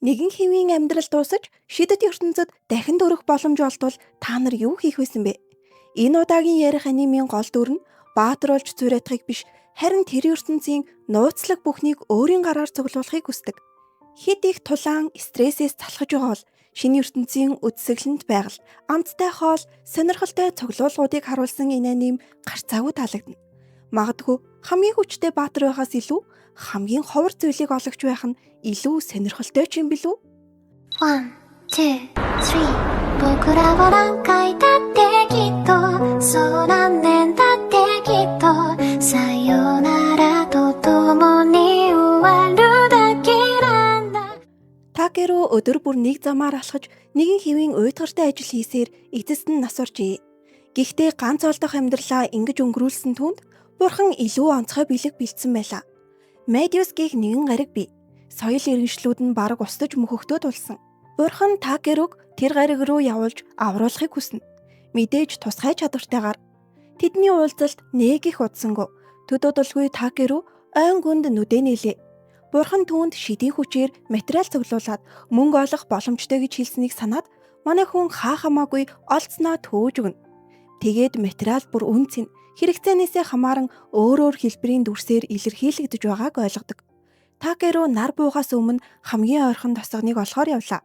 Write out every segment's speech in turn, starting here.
Нэгэн хэвийн амьдрал дуусаж шидэт ертөнцид дахин төрөх боломж олдвол та нар юу хийх байсан бэ? Энэ удаагийн ярих анимын гол дүр нь баатар болж зуриатахыг биш, харин тэр ертөнцийн нууцлаг бүхнийг өөрийн гараар цуглуулахыг хүсдэг. Хэд их тулаан стрессээс залхаж байгаа бол шинэ ертөнцийн үзэсгэлэнт байгаль, амттай хоол, сонирхолтой цуглуулгуудыг харуулсан энэ аним гарцаагүй таалагдана. Магадгүй хамгийн хүчтэй баатар байхаас илүү хамгийн ховор зүйлийг ологч байх нь илүү сонирхолтой ч юм билүү? One, two, three. 僕らは何回だってきっと、そう何年だってきっと、さよならと共に終わるだけなんだ。 Такеру өдөр бүр нэг замаар алхаж нэгэн хэвийн уйтгартай ажил хийсээр эцэст нь нас оржээ. Гэхдээ ганц олдох амьдралаа ингэж өнгөрүүлсэн түүнд бурхан илүү онцгой бэлэг бэлдсэн байлаа. Медиус гэх нэгэн гариг бий. Соёл иргэншлүүд нь бараг устж мөхөхдөө тулсан. Бурхан Такеруг тэр гариг руу явуулж авруулахыг хүснэ. Мэдээж тусгай чадвартайгаар. Тэдний уулзалт нэг их удсангүй. Төд удалгүй Такеру ойн гүнд нүдээ нээлээ. Бурхан түүнд шидийн хүчээр материал цуглуулад мөнгө олох боломжтой гэж хэлснийг санаад манай хүн хаа хамаагүй олдсноо төөж өгнө. Тэгээд материал бүр үнэ цэн хэрэгцээнээсээ хамааран өөр өөр хэлбэрийн дүрсээр илэрхийлэгдэж байгааг ойлгодог. Такеру нар буухаас өмнө хамгийн ойрхон тосгоныг олохоор явлаа.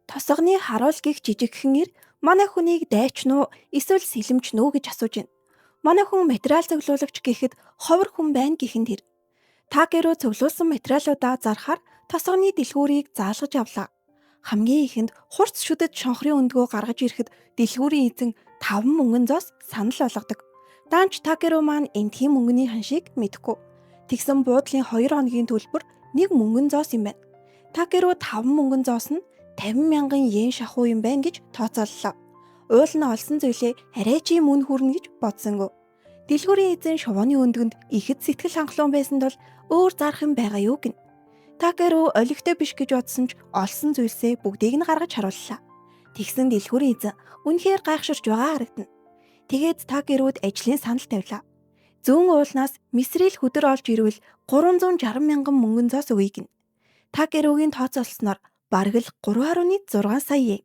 Тосгоны харуул гих жижигхэн эр манай хүнийг дайчин уу эсвэл сэлэмч нүү гэж асууж байна. Манай хүн материал цуглуулагч гэхэд ховор хүн байна гэх нь тэр. Такеру цуглуулсан материалуудаа зархаар тосгоны дэлгүүрийг заалгаж авлаа. Хамгийн ихэнд хурц шүдэт шонхрын өндгөө гаргаж ирэхэд дэлгүүрийн эзэн 5 мөнгөн зоос санал болгодог. Даанч Такеру маань эндхийн мөнгөний ханшийг мэдэхгүй. Тэгсэн буудлын 2 хоногийн төлбөр нэг мөнгөн зоос юм байна. Такеру 5 мөнгөн зоос нь 50 мянган йен шахуу юм байна гэж тооцооллоо. Уул нь олсон зүйлээ арай ч юм үн хүрнэ гэж бодсонгүй. Дэлгүүрийн эзэн шувууны өндгөнд ихэд сэтгэл хангалуун байсан тул өөр зарах юм байгаа юу гэнэ. Такеру олигтой биш гэж бодсон ч олсон зүйлсээ бүгдийг нь гаргаж харууллаа. Тэгсэн дэлгүүрийн эзэн үнэхээр гайхширч байгаа харагдана. Тэгээд Такеруд ажлын санал тавилаа. Зүүн уулнаас мисрил хүдэр олж ирвэл 360 мянган мөнгөн зоос өгье гэнэ. Такеругийн тооцоолсноор бараг л 3.6 сая йен.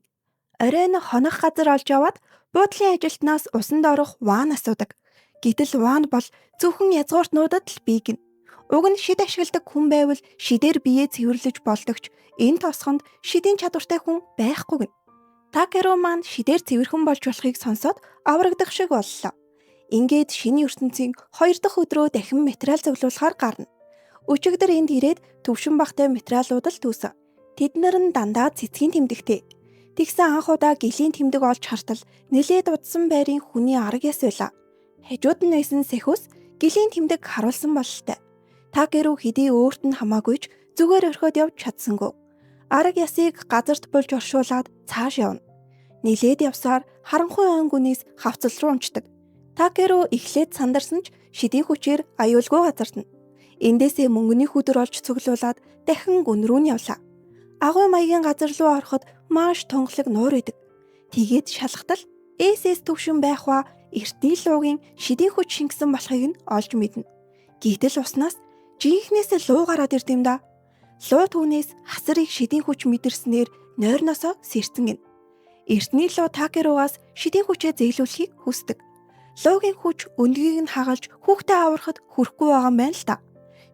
Оройн хонох газар олж аваад буудлын ажилтнаас усанд орох ванн асуудаг. Гэтэл ванн бол зөвхөн язгууртнуудад л бий гэнэ. Уг нь шид ашигладаг хүн байвал шидээр биеэ цэвэрлэж болдог ч энэ тосгонд шидийн чадвартай хүн байхгүй гэнэ. Такеру маань шидээр цэвэрхэн болж болохыг сонсоод аврагдах шиг боллоо. Ингээд шинэ ертөнцийн хоёр дахь өдрөө дахин материал цуглуулахаар гарна. Өчигдөр энд ирээд төвшин багтай материалууд л түүсэн. Тэд нар нь дандаа цэцгийн тэмдэгтэй. Тэгсэн анх удаа гэлийн тэмдэг олж хартал нэлээд удсан байрын хүний арга яс байлаа. Хажууд нь байсан сахиус гэлийн тэмдэг харуулсан бололтой. Такеру хэдий өөрт нь хамаагүй ч зүгээр орхиод явж чадсангүй. Арга ясыг газарт булж оршуулад цааш явна. Нилээд явсаар харанхуй ойн гүнээс хавцал руу унцдаг. Такеру эхлээд сандарсан ч шидийн хүчээр аюулгүй газартна. Эндээсээ мөнгөний хүдэр олж цуглуулад дахин гүн рүү нь явлаа. Агуй маягийн газар руу ороход маш тунгалаг нуур идэг. Тэгээд шалгатал SS төвшин байх ба эртний луугийн шидийн хүч шингэсэн болохыг нь олж мэднэ. Гэтэл уснаас жинхнээсээ луу гараад ирд юм да. Луу түүнээс хасар их шидийн хүч мэдэрснээр нойрносоо сэрцэн гэнэ. Эртний луу Такеругаас шидийн хүчээ зээлүүлэхийг хүсдэг. Луугийн хүч өндгийг нь хагалж хүүхдээ аврахад хүрэхгүй байгаа юм байна л та.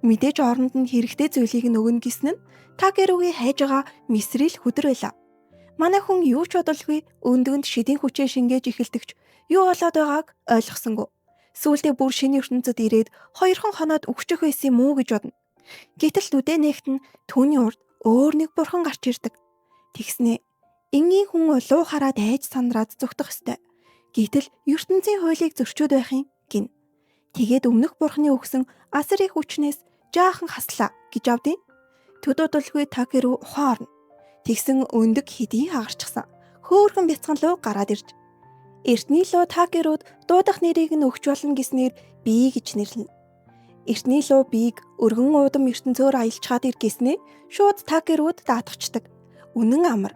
Мэдээж оронд нь хэрэгтэй зүйлийг нь өгнө гэсэн нь Такеругийн хайж байгаа мисрил хүдэр байлаа. Манай хүн юу ч бодолгүй өндгөнд шидийн хүчээ шингээж эхэлдэгч юу болоод байгааг ойлгосонгүй. Сүүлдээ бүр шинэ ертөнцид ирээд хоёрхан хоноод үхчих байсан юм уу гэж бодно. Гэтэл нүдээ нээхэд нь түүний урд өөр нэг бурхан гарч ирдэг. Тэгснээ энгийн хүн улуу хараад айж сандраад зүхтах ёстой. Гэтэл ертөнцийн хуулийг зөрчөөд байх юм гин. Тэгээд өмнөх бурханы өгсөн асар их хүчнээс жаахан хаслаа гэж авдیں۔ Төд удалгүй Такеру ухаан орно. Тэгсэн өндөг хэдийн хагарчихсан. Хөөхөн бяцхан луу гараад ирж. Эртний луу Такеруд дуудах нэрийг нь өгч болно гэснээр би гэж нэрлэнэ. Эртний луу биег өргөн уудам ертөнцөөр аялчгаад ир гэснээ шууд Такеруд даатгачдаг. Үнэн амар.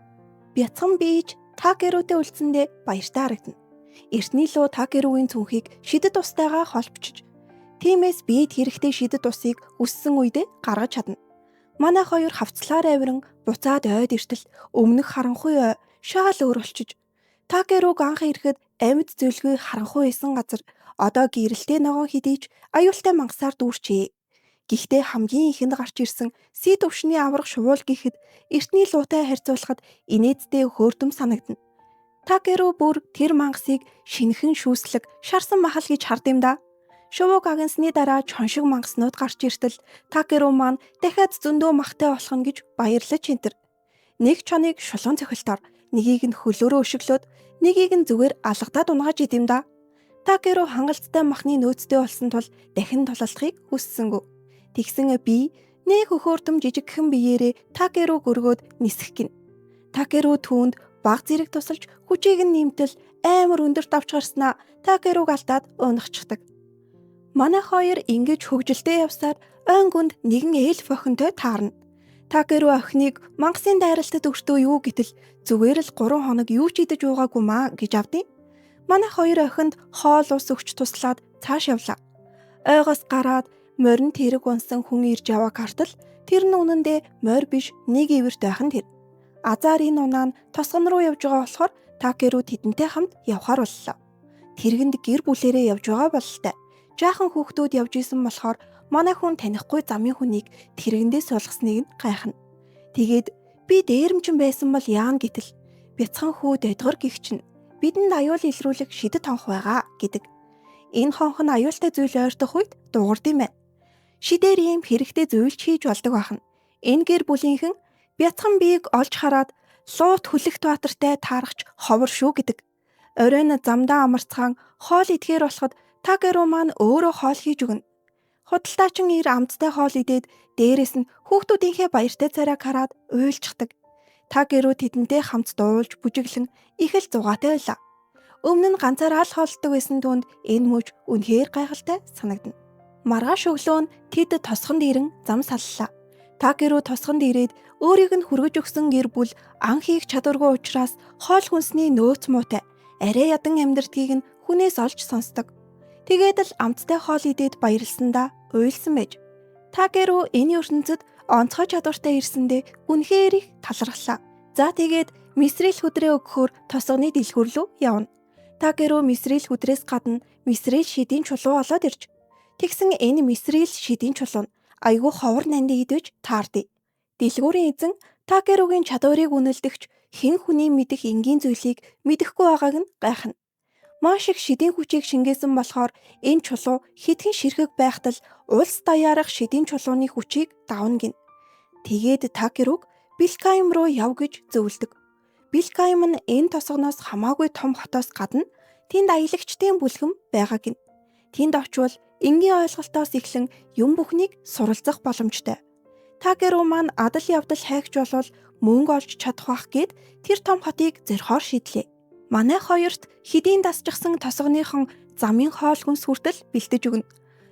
Бяцхан бийж Такерутэй үлдсэндээ баяртай харагдана. Эртний луу Такеругийн цүнхийг шидэт устайгаа холбочиж. Тиймээс биед хэрэгтэй шидэт усыг хүссэн үедээ гаргаж чадна. Манай хоёр хавцлаар авиран буцаад ойд иртэл өмнөх харанхуй ой шаал өөр болчиж. Такеруг анх ирэхэд амьд зүйлгүй харанхуй байсан газар одоо гэрэлтэй ногоон хэдий ч аюултай мангасаар дүүрчээ. Гэхдээ хамгийн ихэнд гарч ирсэн си төвшний аварга шувуул гэхэд эртний луутай харьцуулахад инээдтэй хөөрдөм санагдана. Такеру бүр тэр мангасыг шинэхэн шүүслэг шарсан махал гэж хард юм да. Шувууг агнасны дараа чон шиг мангаснууд гарч иртэл Такеру маань дахиад зөндөө махтай болох нь гэж баярлаж энтер. Нэг чоныг шулуун цохилтоор, нэгийг нь хөлөөрөө өшиглөөд, нэгийг нь зүгээр алгадаад унагааж идэм да. Такеру хангалттай махны нөөцтэй болсон тул дахин тулалдахыг хүссэнгүй. Тэгсэн би нэг хөхөөрдөм жижигхэн биеэрээ Такеруг өргөөд нисэх гин. Такеру түүнд баг зэрэг тусалж хүчийг нь нэмтэл амар өндөрт авч гарснаа Такеруг алдаад унахчихдаг. Манай хоёр ингэж хөгжилтэй явсаар ойн гүнд нэгэн эльф охинтой таарна. Такеру охиныг мангасын дайралтад өртөө юу гэтэл зүгээр л 3 хоног юу ч идэж уугаагүй маа гэж авдیں۔ Манай хоёр охинд хоол ус өгч туслаад цааш явлаа. Ойгоос гараад морин тэрэг унсан хүн ирж явааг хартал тэр нь үнэндээ морь биш нэг ивэрт байх нь тэр. Азар энэ унаа нь тосгон руу явж байгаа болохоор Такеру тэдэнтэй хамт явхаар боллоо. Тэргэнд гэр бүлэрээ явж байгаа бололтой. Жаахан хүүхдүүд явж исэн болохоор манай хүн танихгүй замын хүнийг тэргэндээ суулгасныг нь гайхна. Тэгээд би дээрэмчин байсан бол яана гэтэл бяцхан хүү дойдгор гих чинь бидэнд аюул илрүүлэх шидэт хонх байгаа гэдэг. Энэ хонх нь аюултай зүйл ойртох үед дуугард юм байна. Шидээр ийм хэрэгтэй зүйл ч хийж болдог бахна. Энэ гэр бүлийнхэн бяцхан биеийг олж хараад луут хүлэгт баатартай таарахч ховор шүү гэдэг. Оройн замдаа амарцгаан хоол идэхээр болоход Такеру маань өөрөө хоол хийж өгнө. Худалдаачин ир амттай хоол идээд дээрээс нь хүүхдүүдийнхээ баяртай царайг хараад уйлчихдаг. Такеру тэдэнтэй хамт дуулж бүжиглэн их л зугаатай байлаа. Өмнө нь ганцаараа л хооллодог байсан түнд энэ мөч үнэхээр гайхалтай санагдана. Маргааш өглөө нь тэд тосгонд ирэн зам саллаа. Такеру тосгонд ирээд өөрийг нь хүргэж өгсөн гэр бүл ан хийх чадваргүй учраас хоол хүнсний нөөц муутай арай ядан амьдардгийг нь хүнээс олж сонсдог. Тэгээд л амттай хоол идээд баярлсандаа уйлсан байж. Такеру энэ ертөнцид онцгой чадвартай ирсэндээ үнэхээр их талархлаа. За тэгээд мисрил хүдрээ өгөхөөр тосгоны дэлгүүр рүү явна. Такеру мисрил хүдрээс гадна мисрил шидийн чулуу олоод ирж. Тэгсэн энэ мисрил шидийн чулуу нь айгүй ховор нандин идвэж таардыг. Дэлгүүрийн эзэн Такеругийн чадварыг үнэлдэгч хэн хүний мэдэх энгийн зүйлийг мэдэхгүй байгааг нь гайхна. Маш их шидийн хүчийг шингээсэн болохоор энэ чулуу хэдхэн ширхэг байхад л улс даяарах шидийн чулууны хүчийг давна гин. Тэгээд Такеруг Билкайм руу яв гэж зөвлөдөг. Билкайм нь энэ тосгоноос хамаагүй том хотоос гадна тэнд аялагчдын бүлгэм байгаа гин. Тэнд очивол энгийн ойлголтоос эхлэн юм бүхнийг суралцах боломжтой. Такеру маань адал явдал хайгч болвол мөнгө олж чадах байх гээд тэр том хотыг зорихоор шийдлээ. Манай хоёрт хэдийн дасчихсан тосгоныхон замын хоол хүнс хүртэл бэлтэж өгнө.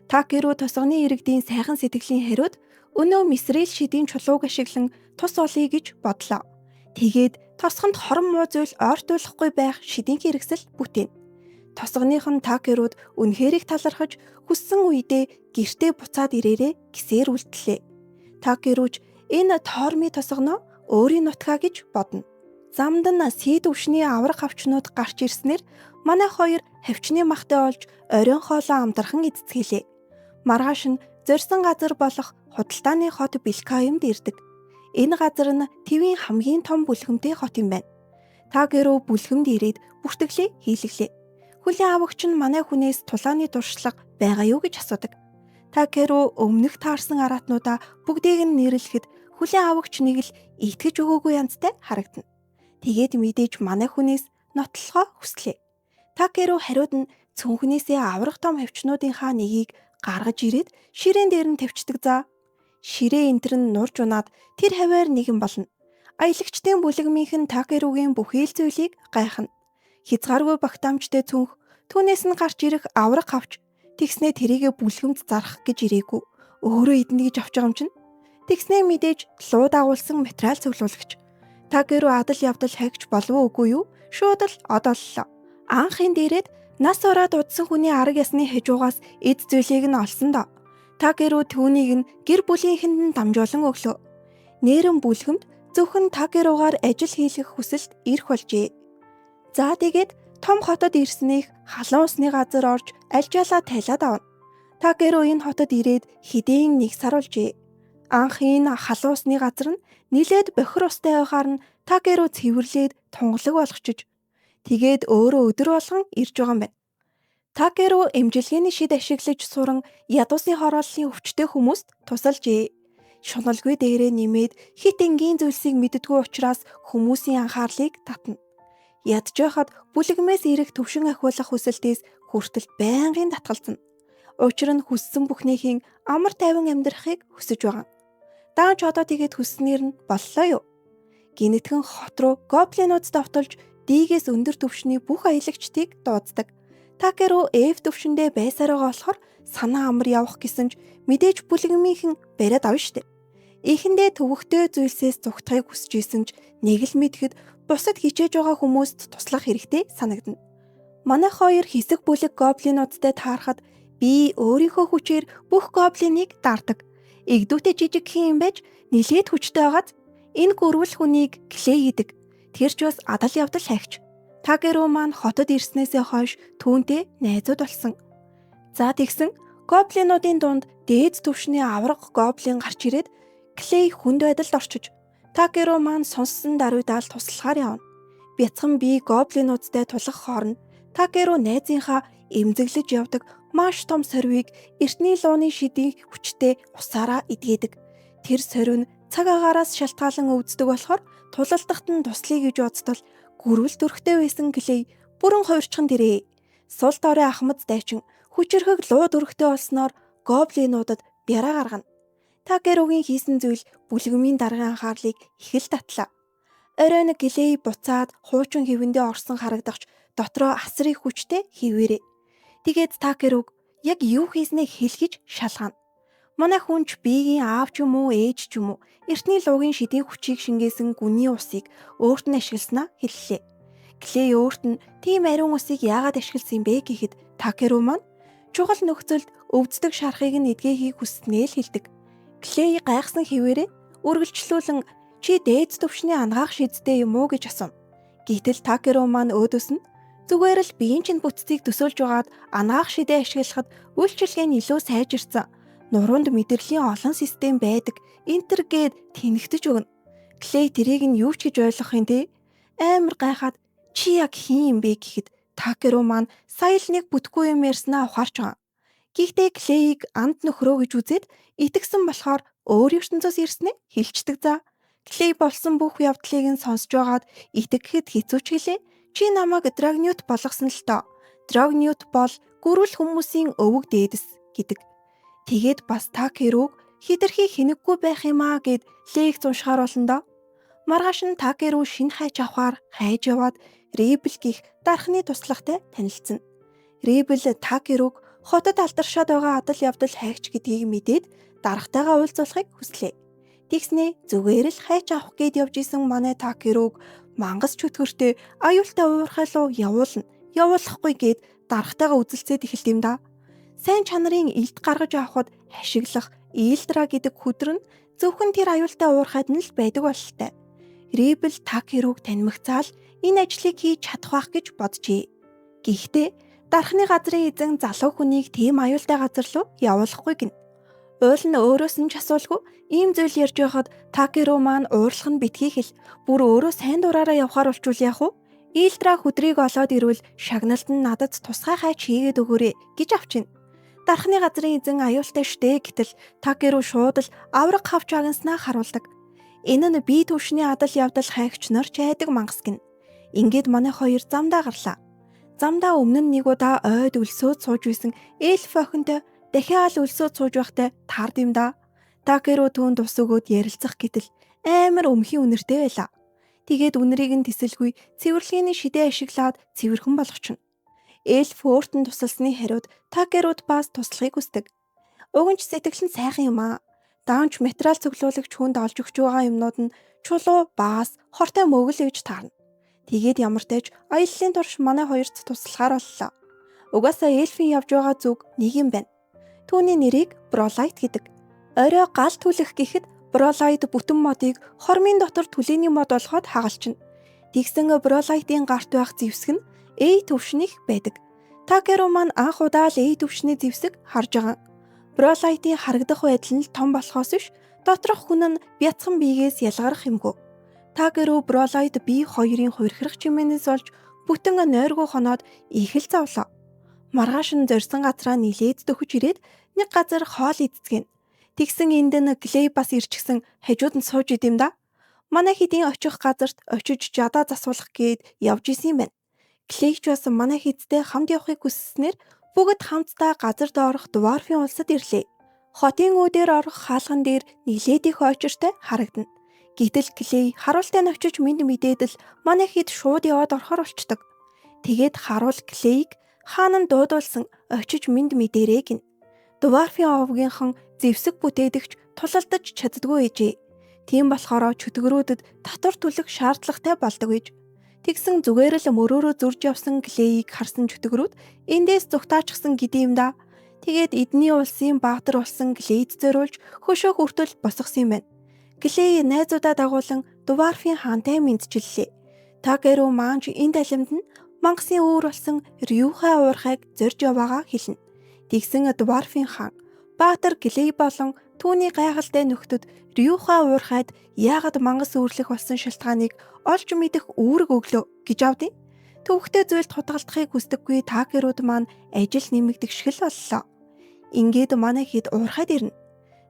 Такеру тосгоны иргэдийн сайхан сэтгэлийн хариуд өнөө мисрэл шидийн чулууг ашиглан тус олъё гэж бодлоо. Тэгээд тосгонд хорон муу зүйл ойртуулахгүй байх шидийн хэрэгсэл бүтээн. Тосгоных нь Такеруд үнэхээр их талархаж хүссэн үедээ гэртээ буцаад ирээрээ гэсээр үлдлээ. Такеруч энэ тоормын тосгоноо өөрийн нутгаа гэж бодно. Замд нь си түвшний авраг хавчнууд гарч ирснээр манай хоёр хавчны махтай олж оройн хоолоо амдархан эцэцгэлээ. Маргааш нь зорьсон газар болох худалдааны хот Билкаимд ирдэг. Энэ газар нь Твийн хамгийн том бүлгэмтэй хот юм байна. Такеру бүлгэмд ирээд бүртгэлээ хийлгэлээ. Хүлээн авагч нь манай хүнээс тулааны туршлага байгаа юу гэж асуудаг. Такеру өмнөх таарсан араатнуудаа бүгдийг нь нэрлэхэд хүлээн авагч нэг л итгэж өгөөгүй янзтай харагдана. Тэгээд мэдээж манай хүнээс нотлохоо хүслээ. Такеру хариуд нь цүнхнээсээ аврах том хавчнуудынхаа нэгийг гаргаж ирээд ширээн дээр нь тавьчихдаг за. Ширээ энтер нь нурж унаад тэр хаваар нэгэн болно. Аялагчдын бүлэгмийнхэн Такеругийн бүхий л зүйлийг гайхна. Хязгааргүй багтаамжтай цүнх түүнээс нь гарч ирэх авраг хавч тэгснээ тэрийгэ бүлгэмд зарах гэж ирээгүй. Өөрөө идэнэ гэж авч байгаа юм чинь. Тэгснээ мэдээж луу дагуулсан материал цуглуулагч. Такеру адал явдал хагч болов уу үгүй юу? Шууд л одооллоо. Анхын дээрээд нас ороод удсан хүний арга ясны хажуугаас эд зүйлийг нь олсон доо. Такеру түүнийг нь гэр бүлийнхэнд нь дамжуулан өглөө. Нэрэн бүлгэмд зөвхөн Такеруугаар ажил хийлгэх хүсэлт ирэх болжээ. За тэгээд том хотод ирснийх халуун усны газар орж альжаалаа тайлаад авна. Такеру энэ хотод ирээд хэдийн нэг сар болжээ. Анх энэ халуун усны газар нь нилээд бохир устай байхаар нь Такеру цэвэрлээд тунгалаг болгочиж. Тэгээд өөрөө өдөр болгон ирж байгаа юм байна. Такеру эмчилгээний шид ашиглаж суран ядуусын хорооллын өвчтөй хүмүүст тусалжээ. Шуналгүй дээрээ нэмээд хит энгийн зүйлсийг мэддэггүй учраас хүмүүсийн анхаарлыг татна. Ядж байхад бүлэгмээс ирэх төвшин ахиулах хүсэлтээс хүртэл байнгын татгалзана. Учир нь хүссэн бүхнийхийн амар тайван амьдрахыг хүсэж байгаа. Даанч одоо тэгээд хүсснээр нь боллоо юу? Гинэтхэн хот руу гоблинууд довтолж дийгээс өндөр түвшний бүх аялагчдыг дууддаг. Такеру Эв түвшиндээ байсаар байгаа болохоор санаа амар явах гэсэн ч мэдээж бүлэгмийнхэн бариад авна штэ. Эхэндээ төвөгтэй зүйлсээс зугтахыг хүсэж исэн ч нэг л мэдэхэд бусад хичээж байгаа хүмүүст туслах хэрэгтэй санагдана. Манайх хоёр хэсэг бүлэг гоблинуудтай таарахад би өөрийнхөө хүчээр бүх гоблиныг дардаг. Эгдүүтэй жижигхэн юм байж нилээд хүчтэй байгааз энэ гөрвөл хүнийг Клей гэдэг. Тэр ч бас адал явдал хайгч. Такеру маань хотод ирснээсээ хойш түүнтэй найзууд болсон. За тэгсэн гоблинуудын дунд дээд түвшний авраг гоблин гарч ирээд Клей хүнд байдалд орчиж Такеру маань сонссон даруйдаал туслахаар явна. Бяцхан би гоблинуудтай тулах хооронд Такеру найзынхаа эмзэглэж явдаг маш том сорвийг эртний лууны шидийн хүчтэй усаараа эдгээдэг. Тэр сорив нь цаг агаараас шалтгаалan өвддөг болохоор тулалдахт нь туслая гэж бодтол гүрвэл төрхтэй байсан Клей бүрэн хувирчхан дэрээ. Сул дорой ахмад дайчин хүчирхэг луу төрхтэй болсноор гоблинуудад бяраа гаргана. Такеругийн хийсэн зүйл бүлгэмийн даргын анхаарлыг их л татлаа. Оройн Клей буцаад хуучин хэвэндээ орсон харагдахч дотроо асар их хүчтэй хിവэрээ. Тэгээд Такеруг яг юу хийснээ хэлгэж шалгаана. Манай хүн ч биеийн аав ч юм уу ээж ч юм уу эртний луугийн шидийн хүчийг шингээсэн гүний усыг өөрт нь ашигласнаа хэллээ. Клей өөрт нь тийм ариун усыг яагаад ашигласан юм бэ гэхэд Такеру маань чухал нөхцөлд өвддөг шархыг нь эдгээхийг хүсснээ л хэлдэг. Клей гайхсан хэвээрээ үргэлжлүүлэн чи дээд түвшний ангаах шидтэй юм уу гэж асууна. Гэтэл Такеру маань өөдөөс нь зүгээр л биеийн чинь бүтцийг төсөөлж байгаад ангаах шидээ ашиглахад үйлчилгээ нь илүү сайжирсан. Нуруунд мэдрэлийн олон систем байдаг. Энтер гээд тэнэгтэж өгнө. Клей тэрийг нь юу ч гэж ойлгох юм те? Амар гайхаад чи яг хин юм бэ гэхэд Такеру маань сая л нэг бүтггүй юм ярьснаа ухаарч байгаа. Гэхдээ Клейг анд нөхрөө гэж үзээд итгэсэн болохоор өөр ертөнцөөс ирснээ хэлцдэг за. Клей болсон бүх явдлыг нь сонсож байгаад итгэхэд хэцүү ч гэлээ. Чи намайг Драгнют болгосон л тоо. Драгнют бол гөрүл хүмүүсийн өвөг дээдэс гэдэг. Тэгээд бас Такеруг хитрхи хинэггүй байх юм аа гэд лекц уншихаар болно доо. Маргааш нь Такеру шинэ хайч авахар хайж яваад Рибл гих дархны туслахтай танилцсан. Рибл Такеруг хотод алдаршаад байгаа адал явдал хайгч гэдгийг мэдээд даргатайгаа уулзуулахыг хүслээ. Тэгснээ зүгээр л хайч авах гээд явж исэн манай Такеруг мангас чөтгөртэй аюултай уурхай руу явуулна. Явуулахгүй гээд даргатайгаа үзэлцээд эхэлт юм да. Сайн чанарын илт гаргаж авахд ашиглах Илдра гэдэг хүдэр нь зөвхөн тэр аюултай уурхайд нь л байдаг бололтой. Рибл Такеруг таньмагцаал энэ ажлыг хийж чадах байх гэж боджээ. Гэхдээ дархны газрын эзэн залуу хүнийг тийм аюултай газар руу явуулахгүй гин. Уул нь өөрөөс нь ч асуулгүй ийм зүйл ярьж байхад Такеру маань уурлах нь битгий хэл. Бүр өөрөө сайн дураараа явхаар болчвол яах вэ? Илдра хүдрийг олоод ирвэл шагналд нь надад тусгай хайч хийгээд өгөөрэй гэж авчина. Дархны газрын эзэн аюултай штэ гэтэл Такеру шууд л авраг хавч агнаснаа харуулдаг. Энэ нь бие түвшний адал явдал хайгч нар ч айдаг мангас гин. Ингээд манай хоёр замдаа гарлаа. Замдаа өмнө нь нэг удаа ойд өлсөөд сууж исэн эльф охинтой дахиад өлсөөд сууж байхтай таард юм да. Такеру түүнд ус өгөөд ярилцах гэтэл амар өмхийн үнэртэй байлаа. Тэгээд үнэрийг нь тэсэлгүй цэвэрлэгээний шидээ ашиглаад цэвэрхэн болгочихно. Эльф өөрт нь тусалсны хариуд Такеруд бас туслахыг хүсдэг. Уг нь ч сэтгэл нь сайхан юм аа. Даунч материал цуглуулагч хүнд олж өгч байгаа юмнууд нь чулуу, баас, хортой мөгөл гэж таарна. Тэгээд ямартай ч аяллаа турш манай хоёрт туслахаар боллоо. Угаасаа эльфийн явж байгаа зүг нэг юм байна. Түүний нэрийг Бролайт гэдэг. Орой гал түлэх гэхэд Бролайт бүтэн модыг хормын дотор түлээний мод болгоод хагалчна. Тэгсэн Бролайтын гарт байх зэвсэг нь A төвшнийх байдаг. Такеру маань анх удаа л A төвшний зэвсэг харж байгаа. Бролайтын харагдах байдал нь том болохоос биш доторх хүн нь бяцхан биегээс ялгарах юмгүй. Такеру Бролайт бие хоёрын хувирхрах чимээнээс олж бүтэн нойргүй хоноод их л зовлоо. Маргааш нь зорьсон газраа нилээд дөхөж ирээд нэг газар хоол идцгэн. Тэгсэн энд нь Клей бас ирчихсэн хажууд нь сууж идэм да. Манай хэдийн очих газарт очиж жадаа засуулах гээд явж исэн юм байна. Клей ч бас манай хэдтэй хамт явахыг хүсснээр бүгд хамтдаа газар доорх Дварфын улсад ирлээ. Хотын үүдээр орох хаалган дээр нилээд их очиртай харагдана. Гэтэл Клей харуултай нь очиж мэд мэдээд л манай хэд шууд яваад орохоор болчдөг. Тэгээд харуул Клейг хаан нь дуудуулсан очиж мэд мэдэрээ гин. Дварфын овгийнхан зэвсэг бүтээдэгч тулалдаж чаддгүй ээжээ. Тийм болохоор чөтгөрүүдэд татвар төлөх шаардлагатай болдог гэж. Тэгсэн зүгээр л мөрөөрөө зурж явсан Клейг харсан чөтгөрүүд эндээс зүгтаачихсан гэдэг юм да. Тэгээд эдний улсын баатар болсон Клейд зориулж хөшөө хүртэл босгосон юм байна. Клей найзуудаа дагуулan Дварфын хаантай мэдчиллээ. Такеру маанч энэ далимд нь мангасын үүр болсон Рюхай уурхайг зорж яваагаа хэлнэ. Тэгсэн Дварфын хаан Баатар Клей болон түүний гайхалтай нөхдөд Рюхай уурхайд яагаад мангас үүрлэх болсон шалтгааныг олж мэдэх үүрэг өглөө гэж авдیں۔ Төвхтэй зүйлд хутгалдахыг хүсдэггүй Такерууд маань ажил нэмэгдэх шиг л боллоо. Ингээд манай хэд уурхайд ирнэ.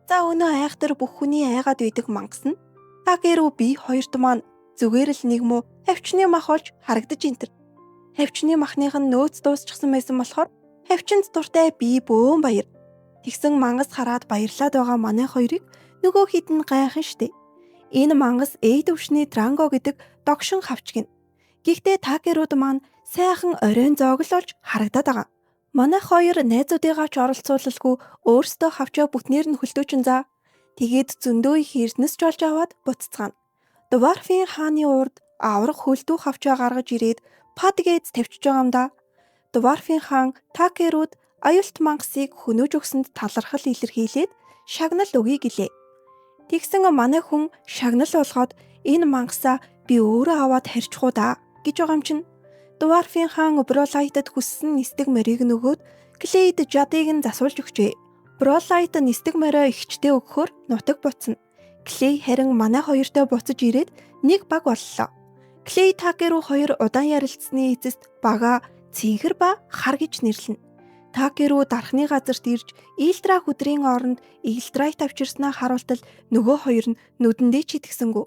За өнөө айхтар бүх хүний айгаад байдаг мангас нь Такеру би хоёрт маань зүгээр л нэг муу хавчны мах олж харагдаж энтер. Хавчны махных нь нөөц дуусчихсан байсан болохоор хавчинд дуртай би бөөн баяр. Тэгсэн мангас хараад баярлаад байгаа манай хоёрыг нөгөө хэд нь гайхан штэ. Энэ мангас Э төвшний Дранго гэдэг догшин хавч гин. Гэхдээ Такерууд маань сайхан оройн зоог л олж харагдаад байгаа. Манай хоёр найзуудыгаа ч оролцуулалгүй өөрсдөө хавчаа бүтнээр нь хөлтөөчин за. Тэгээд зөндөө их эрдэнэс ч олж аваад буцацгаана. Дварфын хааны урд аврах хөлдөө хавчаа гаргаж ирээд пад гэж тавьчихж байгаа юм да. Дварфын хаан Такерууд аюулт мангасыг хөнөөж өгсөнд талархал илэрхийлээд шагнал өгье гэлээ. Тэгсэн манай хүн шагнал болгоод энэ мангасаа би өөрөө аваад харьчих уу да гэж байгаа юм чинь. Дварфын хаан Бролайтад хүссэн нисдэг морийг нөгөөд Клейд жадыг нь засуулж өгчээ. Бролайт нисдэг морио эгчтэй өгөхөөр нутаг буцна. Клей харин манай хоёртой буцаж ирээд нэг баг боллоо. Клей Такеру хоёр удаан ярилцсны эцэст бага цэнхэр ба хар гэж нэрлэнэ. Такеру дархны газарт ирж Илдра хүдрийн оронд Илдрайт авчирснаа харуултал нөгөө хоёр нь нүдэндээ ч итгэсэнгүй.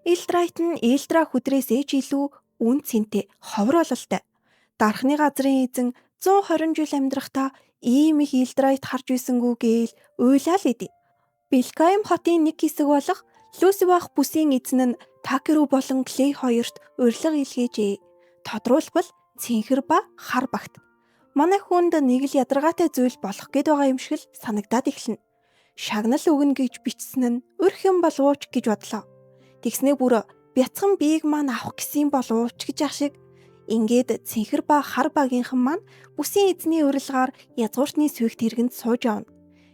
Илдрайт нь Илдра хүдрээс ээж илүү үн цэнтэй ховор бололтой. Дархны газрын эзэн 120 жил амьдрахдаа ийм их Илдрайт харж байсангүй гээл уйлаа л идэв. Белкайм хотын нэг хэсэг болох Люсивах бүсийн эзэн нь Такеру болон Клей хоёрт урилга илгээжээ. Тодруулбал цэнхэр ба хар багт. Манай хүнд нэг л ядаргаатай зүйл болох гээд байгаа юм шиг л санагдаад эхэлнэ. Шагнал өгнө гэж бичсэн нь өрх юм болов уу гэж бодлоо. Тэгснээ бүр бяцхан биег маань авах гэсэн болов уу гэж ах шиг ингээд цэнхэр ба хар багийнхан маань бүсийн эзний урилгаар язгууртны сүйхт хэрэгэнд сууж явна.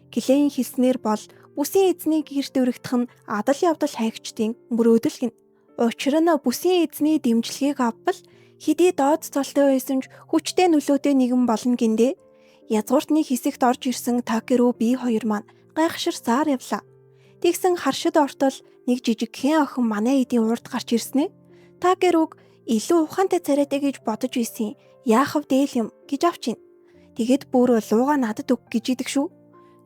Клейн хэлснээр бол бүсийн эзний гэрт өргөдөх нь адал явдал хайгчдын мөрөөдөл гин. Учир нь бүсийн эзний дэмжлэгийг авбал хэдий доод цолтой байсан ч хүчтэй нөлөөтэй нэгэн болно гиндэ. Язгууртны хэсэгт орж ирсэн Такеру би хоёр маань гайхширсаар явлаа. Тэгсэн харшид ортол нэг жижигхэн охин манай эдийн урд гарч ирсэн ээ. Такеруг илүү ухаантай царайтай гэж бодож исэн. Яах вэ дээл юм гэж авч ин. Тэгээд бүр лууга надад өг гэж идэг шүү.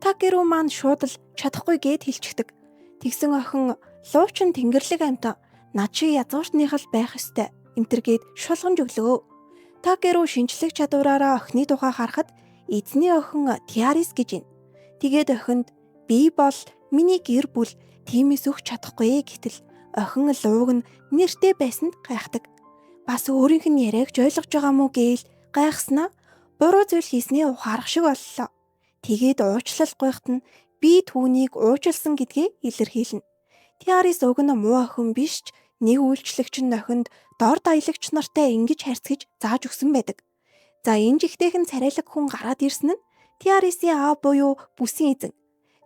Такеру маань шууд л чадахгүй гэд хэлчихдэг. Тэгсэн охин луучин тэнгэрлэг амтан над шиг язгууртных л байх ёстой. Энтергээд шулгамж өглөө. Такеру шинжлэх чадвараараа охины тухай харахад эзний охин Тиарис гэж юм. Тэгээд охинд би бол миний гэр бүл тиймээс өгч чадахгүй гэтэл охин лууг нь нэртэй байсанд гайхдаг. Бас өөрийнх нь яриаг ч ойлгож байгаа мó гээл гайхснаа буруу зүйл хийснээ ухаарах шиг боллоо. Тэгээд уучлал гуйхт нь би түүнийг уучлсан гэдгээ илэрхийлнэ. Тиарис уг нь муу охин биш ч нэг үйлчлэгч нь охинд дорд аялагч нартай ингэж харьцгаж зааж өгсөн байдаг. За энэ жигтэйхэн царайлаг хүн гараад ирсэн нь Тиарисын аав буюу бүсийн эзэн.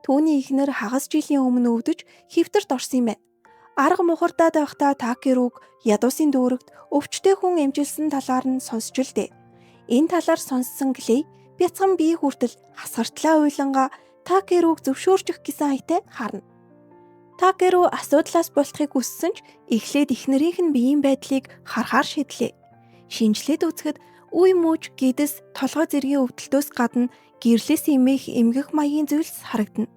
Түүний эхнэр хагас жилийн өмнө өвдөж хэвтэрт орсон юм байна. Арга мухардаад байхдаа Такеруг ядуусын дүүрэгт өвчтэй хүн эмчилсэн талаар нь сонсч л дээ. Энэ талаар сонссон Клей бяцхан бие хүртэл хасгартлаа уйлангаа Такеруг зөвшөөрчих гэсэн аятай харна. Такеру асуудлаас болтохыг хүссэн ч эхлээд эхнэрийнх нь биеийн байдлыг харахаар шийдлээ. Шинжлээд үзэхэд үе мууч гидэс толгой зэргийн өвдөлтөөс гадна гэрлээс имэх эмгэх маягийн зүйлс харагдана.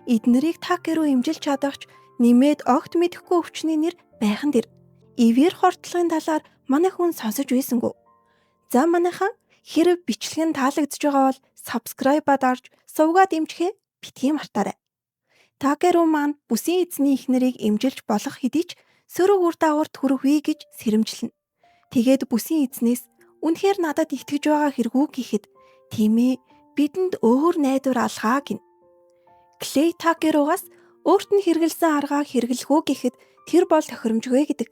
Эднэрийг Такеру эмчилж чадах ч нэмээд огт мэдэхгүй өвчний нэр байхан дэр. Ивэр хортлогын талаар манай хүн сонсож байсангүй. За манайхан хэрв бичлэг нь таалагдж байгаа бол subscribe-а дарж сувгаа дэмжихээ битгий мартаарай. Такеру маань бүсийн эзний эхнэрийг эмчилж болох хэдий ч сөрөг үр дагаварт хүрэх гэж сэрэмжлэнэ. Тэгээд бүсийн эзнээс үнэхээр надад итгэж байгаа хэрэгүү гэхэд тийм ээ, бидэнд өөр найдвар алгаа гинэ. Клей Такеругаас өөрт нь хэрэглэсэн аргаа хэрэглэх үү гэхэд тэр бол тохиромжгүй гэдэг.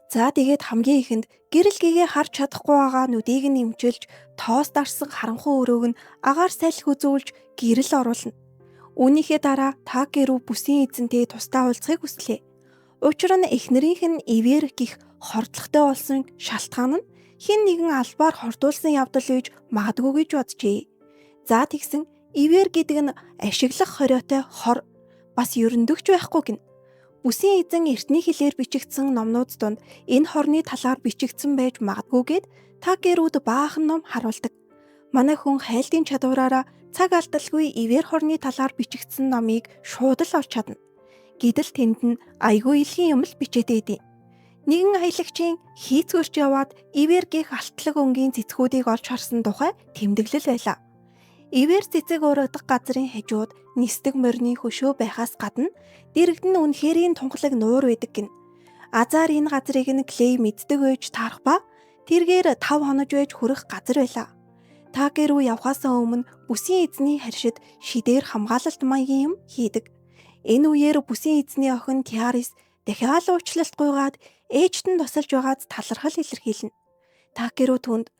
За тэгээд хамгийн ихэнд гэрэл гэгээ харж чадахгүй байгаа нүдийг нь эмчилж, тоос дарсан харанхуй өрөөг нь агаар салхи үзүүлж гэрэл оруулна. Үүнийхээ дараа Такеру бүсийн эзэнтэй тусдаа уулзахыг хүслээ. Учир нь эхнэрийнх нь ивэр гих хордлоготой болсон шалтгаан нь хэн нэгэн албаар хордуулсан явдал үйж магадгүй гэж боджээ. За тэгсэн ивэр гэдэг нь ашиглах хориотой хор бас ерөндөгч байхгүй гинэ. Бүсийн эзэн эртний хэлээр бичигдсэн номнууд дунд энэ хорны талаар бичигдсэн байж магадгүйгээд Такерууд баахан ном харуулдаг. Манай хүн хайлтын чадвараараа цаг алдалгүй ивэр хорны талаар бичигдсэн номыг шууд л олж чадна. Гэтэл тэнд нь айгүй илгийн юм л бичээтэй идэв. Нэгэн аялагчийн хийцгөрч яваад ивэр гих алтлаг өнгийн цэцгүүдийг олж харсан тухай тэмдэглэл байлаа. Ивэр цэцэг урагдах газрын хажууд нисдэг морины хөшөө байхаас гадна дэрэгд нь үнэхэрийн тунхлаг нуур байдаг гин. Азар энэ газрыг нь Клей мэддэг байж таарах ба тэргээр 5 хонож байж хүрэх газар байлаа. Такеру явхаасаа өмнө бүсийн эзний харшид шидээр хамгаалалт маягийн юм хийдэг. Энэ үеэр бүсийн эзний охин Тиарис дахиад уучлалт гуйгаад ээжд нь тусалж байгаад талархал илэрхийлнэ. Такеру түнд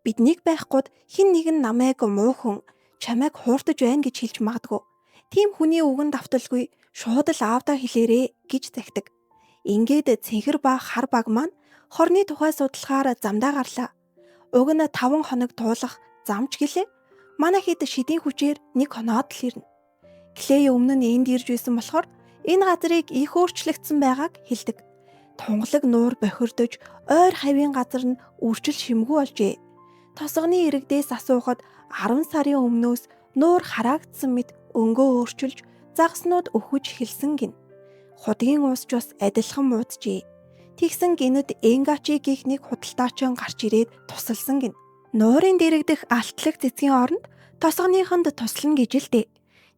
биднийг байхгүйд хэн нэгэн намайг муу хүн чамайг хууртаж байна гэж хэлж магадгүй. Тийм хүний үгэн давталгүй шууд л аавдаа хэлээрээ гэж захидаг. Ингээд цэнхэр ба хар баг маань хорны тухай судлахаар замдаа гарлаа. Уг нь 5 хоног туулах замч гэлээ. Манай хэд шидийн хүчээр 1 хоноод л ирнэ. Клей өмнө нь энд ирж байсан болохоор энэ газрыг их өөрчлөгдсөн байгааг хэлдэг. Тунгалаг нуур бохирдож ойр хавийн газар нь үржил шимгүй болжээ. Тосгоны иргэдээс асуухад 10 сарын өмнөөс нуур хараагдсан мэт өнгөө өөрчилж загаснууд өхөж эхэлсэн гин. Худгийн уус ч бас адилхан мууджээ. Тэгсэн гинэд Энгачи гих нэг худалдаачин гарч ирээд тусалсан гин. Нуурын дэрэгдэх алтлаг цэцгийн оронд тосгоныхонд туслана гэж л дээ.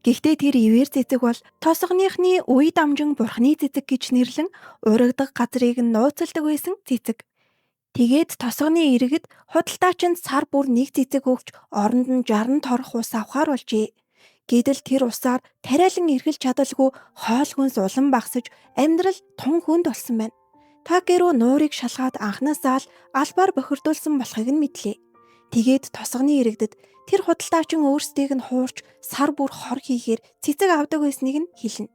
Гэхдээ тэр ивэр цэцэг бол тосгоныхны үе дамжин бурхны цэцэг гэж нэрлэн урагдах газрыг нь нууцалдаг байсан цэцэг. Тэгээд тосгоны иргэд худалдаачинд сар бүр нэг цэцэг өгч оронд нь 60 торох ус авахар болжээ. Гэтэл тэр усаар тариалан эргэлж чадалгүй хоол хүнс улам багасж амьдрал тун хүнд болсон байна. Такеру нуурыг шалгаад анхнаасаа л албаар бохирдуулсан болохыг нь мэдлээ. Тэгээд тосгоны иргэдэд тэр худалдаачин өөрсдийг нь хуурч сар бүр хор хийхээр цэцэг авдаг байсныг нь хэлнэ.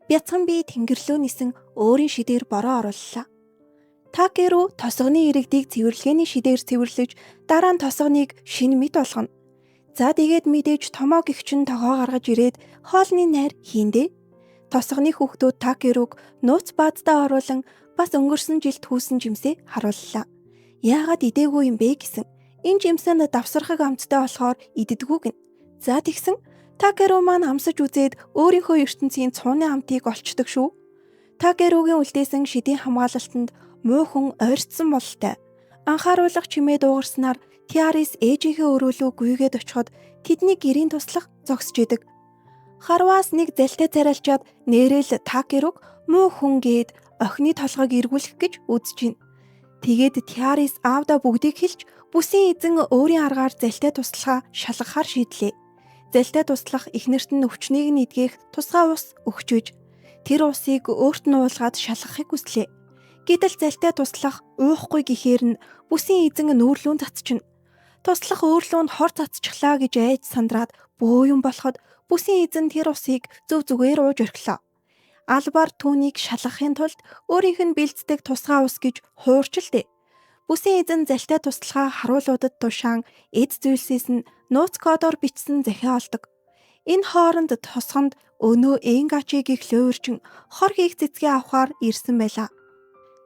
Бяцхан би тэнгэрлөө нисэн өөрийн шидээр бороо орууллаа. Такеру тосгоны иргэдийг цэвэрлэгээний шидээр цэвэрлэж дараа нь тосгоныг шинэ мэд болгоно. За тэгээд мэдээж томоо гихчин тогоо гаргаж ирээд хоолны найр хийндэ. Тосгоны хүүхдүүд Такеруг нууц баазтаа оруулан бас өнгөрсөн жилд хүүсэн жимсээ харууллаа. Яагаад идээгүй юм бэ гэсэн. Энэ жимсэн давсархаг амттай болохоор иддэггүй гин. За тэгсэн Такеру маань амсаж үзээд өөрийнхөө ертөнцийн цууны амтыг олчдөг шүү. Такеругийн үлдээсэн шидийн хамгаалалтанд муу хүн ойртсон бололтой. Анхааруулах чимээ дуугарснаар Тиарис ээжийнхээ өрөөлөө гүйгээд очиход тэдний гэрийн туслах зогсож идэг. Харваас нэг залтай царайлчаад нэрэл Такеруг муу хүн гээд охины толгойг эргүүлэх гэж үзэж гин. Тэгээд Тиарис аавдаа бүгдийг хэлж бүсийн эзэн өөрийн аргаар залтай туслахаа шалгахаар шийдлээ. Залтай туслах эхнэрт нь өвчнийг нь эдгэх тусгай ус өгч тэр усыг өөрт нь уулгаад шалгахыг хүслээ. Гэтэл залтай туслах уухгүй гэхээр нь бүсийн эзэн нүүрлүүн цацчихна. Туслах өөрлөө нь хор цацчихлаа гэж айж сандраад бөө юм болоход Бүсийн эзэн тэр усыг зөв зүгээр ууж орхилоо. Албаар түүнийг шалгахын тулд өөрийнх нь бэлддэг тусгай ус гэж хуурч л дээ. Бүсийн эзэн залтай туслахаа харуулуудад тушаан эд зүйлсээс нь нууц кодоор бичсэн захиа олдог. Энэ хооронд тосгонд өнөө Энгачигийн лөөрчин хор хийх цэцгээ авахар ирсэн байлаа.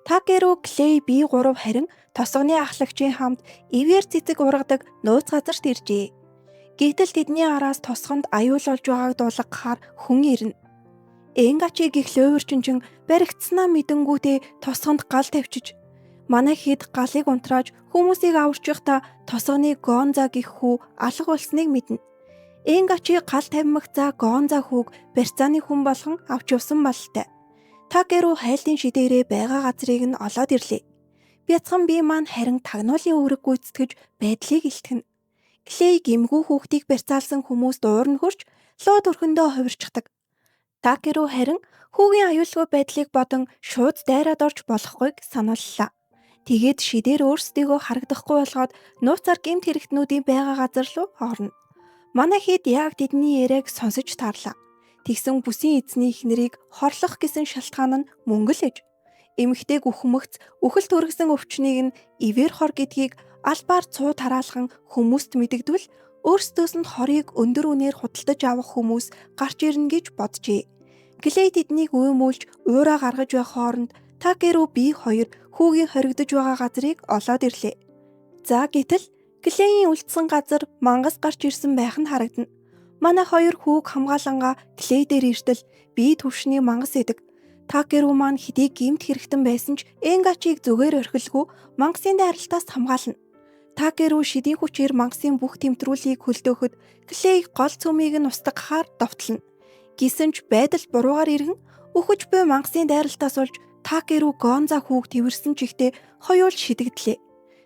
Такеру Клей Би3 харин тосгоны ахлагчийн хамт ивэр цэцэг ургадаг нууц газарт иржээ. Гэтэл тэдний араас тосгонд аюул болж байгааг дуулгахаар хүн ирнэ. Энгачи гих лөөрчин чин баригдсанаа мэдэнгүүтээ тосгонд гал тавьчиж манай хэд галыг унтрааж хүмүүсийг аварчихдаа тосгоны Гонза гих хүү алга болсныг мэднэ. Энгачи гал тавимагцаа Гонза хүүг барьцааны хүн болгон авч явсан балтай. Такеру хайлтын шидээрээ байгаа газрыг нь олоод ирлээ. Бяцхан би маань харин тагнуулын үүрэг гүйцэтгэж байдлыг илтгэнэ. Клей гимгүү хүүхдийг барьцаалсан хүмүүс дуурн хөрч луу төрхөндөө хувирчдаг. Такеру харин хүүгийн аюулгүй байдлыг бодон шууд дайраад орж болохгүйг санууллаа. Тэгээд шидээр өөрсдийгөө харагдахгүй болгоод нууцаар гэмт хэрэгтнүүдийн байгаа газар руу орно. Манай хэд яг тэдний яриаг сонсож таарлаа. Тэгсэн бүсийн эзний эхнэрийг хорлох гэсэн шалтгаан нь мөнгө л эж. Эмэгтэйг үхмэгц үхэл төрөгсөн өвчнийг нь ивэр хор гэдгийг албаар цуу тараалхан хүмүүст мэдэгдвэл өөрсдөөс нь хорыг өндөр үнээр худалдаж авах хүмүүс гарч ирнэ гэж боджээ. Клей тэднийг уймуулж уураа гаргаж байх хооронд Такеру би хоёр хүүгийн хоригдож байгаа газрыг олоод ирлээ. За гэтэл Клейн үлдсэн газар мангас гарч ирсэн байх нь харагдана. Манай хоёр хүүг хамгаалангаа Клей дээр иртэл би төвшний мангас идэг. Такеру маань хэдий гэмт хэрэгтэн байсан ч Энгачийг зүгээр орхилгүй мангасын дайралтаас хамгаална. Такеру шидийн хүчээр мангасын бүх тэмтрүүлгийг хөлдөөхөд Клей гол цөмийг нь устгахаар довтлоно. Гэсэн ч байдал буруугаар иргэн үхэж буй мангасын дайралтаас болж Такеру Гонза хүүг тэрсэн чигтээ хоёул шидэгдлээ.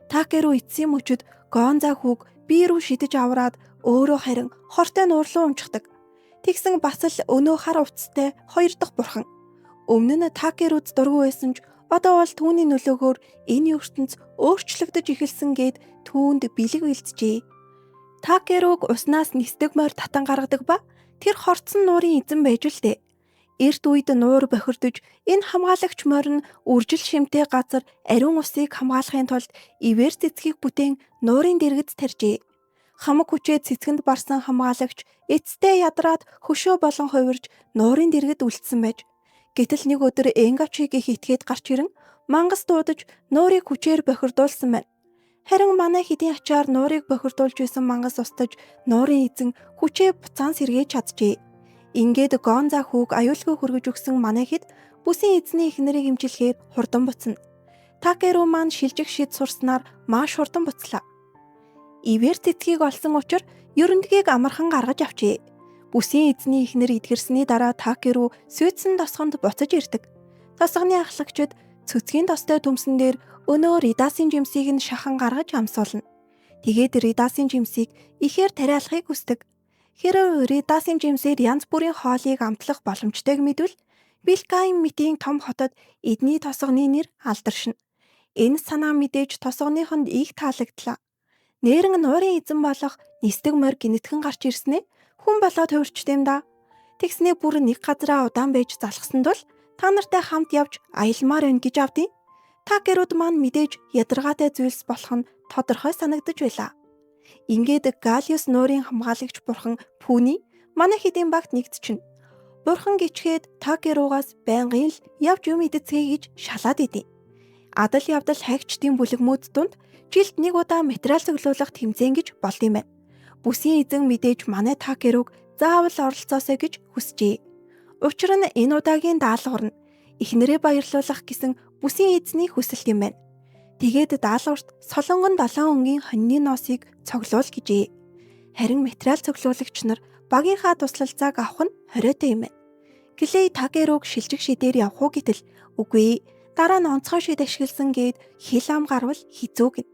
Такеру эцсийн мөчөд Гонза хүүг бие рүү шидэж авраад өөрөө харин хортой нуурлуу унчдаг. Тэгсэн бас л өнөө хар увцтай хоёр дахь бурхан. Өмнө нь Такеруд дургүй байсан ч одоо бол түүний нөлөөгөөр энэ ертөнц өөрчлөгдөж эхэлсэн гэд түүнд бэлэг бэлджээ. Такеруг уснаас нисдэг морь татан гаргадаг ба тэр хорцсон нуурын эзэн байж л дээ. Эрт үед нуур бохирдож энэ хамгаалагч морь нь үржил шимтэй газар ариун усыг хамгаалахын тулд ивэр цэцгийг бүтээн нуурын дэргэд тарьжээ. Хамаг хүчээ цэцгэнд барсан хамгаалагч эцэстээ ядраад хөшөө болон хувирж нуурын дэргэд үлдсэн байж. Гэтэл нэг өдөр Энгачигийн хитгээд гарч ирэн мангас дуудаж нуурыг хүчээр бохирдуулсан байна. Харин манай хэдийн ачаар нуурыг бохирдуулж байсан мангас устж нуурын эзэн хүчээ буцаан сэргээж чаджээ. Ингээд Гонза хүүг аюулгүй хөргөж өгсөн манай хэд бүсийн эзний эхнэрийг эмчилэхээр хурдан буцна. Такеру маань шилжих шид сурснаар маш хурдан буцлаа. Ивэр цэцгийг олсон учир ерөндгийг амархан гаргаж авчээ. Бүсийн эзний эхнэр эдгэрсний дараа Такеру сүйдсэн тосгонд буцаж ирдэг. Тосгоны ахлагчид цөцгийн тостой төмсөн дээр өнөө Ридасын жимсийг нь шахан гаргаж амсуулна. Тэгээд Ридасын жимсийг ихээр тариалахыг хүсдэг. Хэрэв Ридасын жимсээр янз бүрийн хоолыг амтлах боломжтойг мэдвэл Билкаин мэтийн том хотод эдний тосгоны нэр алдаршна. Энэ санаа мэдээж тосгоныхонд их таалагдлаа. Нэрэн нуурын эзэн болох нисдэг морь гинэтхэн гарч ирснээ хүн болоод хувирчдээ юм да. Тэгснээ бүр нэг газараа удаан байж залхсан тул та нартай хамт явж аялмаар байна гэж авдیں۔ Та гэрүүд маань мэдээж ядаргаатай зүйлс болох нь тодорхой санагдаж байлаа. Ингээд Галиус нуурын хамгаалагч бурхан Пүни манай хэдийн багт нэгдчихнэ. Бурхан гिचгээд Такеруугаас байнгын л явж юм идэцгээе гэж шалаад идэв. Адал явдал хайгчдын бүлэгмүүд дунд жилд нэг удаа материал цуглуулах тэмцээн гэж болд юм байна. Бүсийн эзэн мэдээж манай Такеруг заавал оролцоосой гэж хүсжээ. Учир нь энэ удаагийн даалгавар нь эхнэрээ баярлуулах гэсэн бүсийн эзний хүсэлт юм байна. Тэгээд даалгаварт солонгон долоон өнгийн хоньны ноосыг цоглуул гэжээ. Харин материал цуглуулагч нар багийнхаа туслалцааг авах нь хориотой юм байна. Клей Такеруг шилжих шидээр явах уу гэтэл үгүй дараа нь онцгой шид ашигласан гээд хил ам гарвал хэцүү гин.